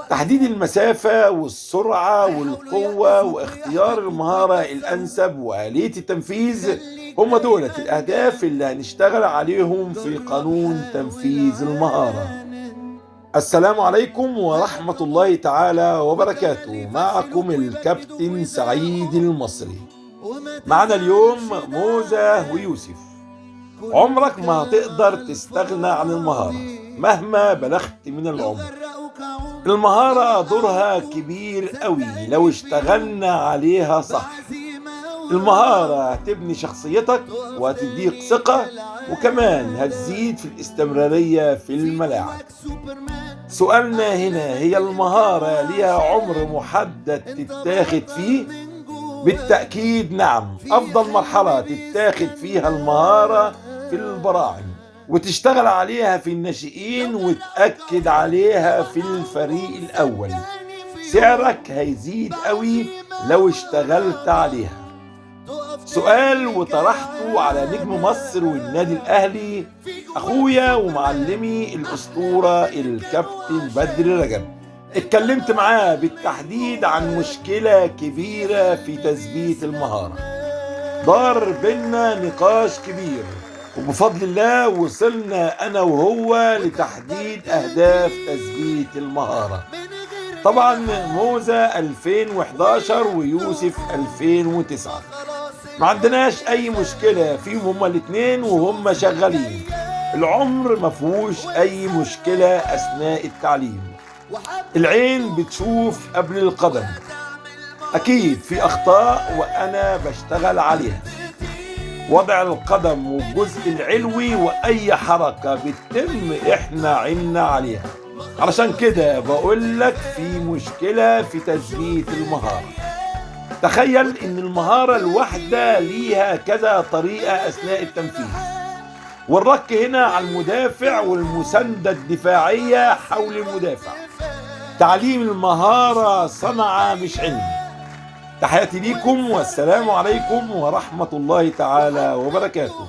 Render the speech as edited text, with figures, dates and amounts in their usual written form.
تحديد المسافة والسرعة والقوة واختيار المهارة الأنسب وآلية التنفيذ هم دولة الأهداف اللي هنشتغل عليهم في قانون تنفيذ المهارة. السلام عليكم ورحمة الله تعالى وبركاته. معكم الكابتن سعيد المصري. معنا اليوم موزة ويوسف. عمرك ما هتقدر تستغنى عن المهارة مهما بلغت من العمر. المهارة دورها كبير قوي لو اشتغلنا عليها صح. المهارة هتبني شخصيتك وهتديك ثقة، وكمان هتزيد في الاستمرارية في الملاعب. سؤالنا هنا، هي المهارة ليها عمر محدد تتاخد فيه؟ بالتأكيد نعم. أفضل مرحلة تتاخد فيها المهارة في البراعم، وتشتغل عليها في الناشئين، وتأكد عليها في الفريق الأول. سعرك هيزيد قوي لو اشتغلت عليها. سؤال وطرحته على نجم مصر والنادي الأهلي، أخويا ومعلمي الأسطورة الكابتن بدر رجب. اتكلمت معاه بالتحديد عن مشكلة كبيرة في تثبيت المهارة. دار بينا نقاش كبير، وبفضل الله وصلنا أنا وهو لتحديد أهداف تثبيت المهارة. طبعا موزة 2011 ويوسف 2009، ما عندناش أي مشكلة فيهم هما الاتنين وهم شغالين. العمر ما فيهوش أي مشكلة أثناء التعليم. العين بتشوف قبل القدم. أكيد في أخطاء وأنا بشتغل عليها. وضع القدم والجزء العلوي وأي حركة بتتم إحنا عنا عليها. علشان كده بقول لك في مشكلة في تثبيت المهارة. تخيل إن المهارة الواحدة ليها كذا طريقة أثناء التنفيذ، والرك هنا على المدافع والمساندة الدفاعية حول المدافع. تعليم المهارة صنعة مش علم. تحياتي ليكم والسلام عليكم ورحمة الله تعالى وبركاته.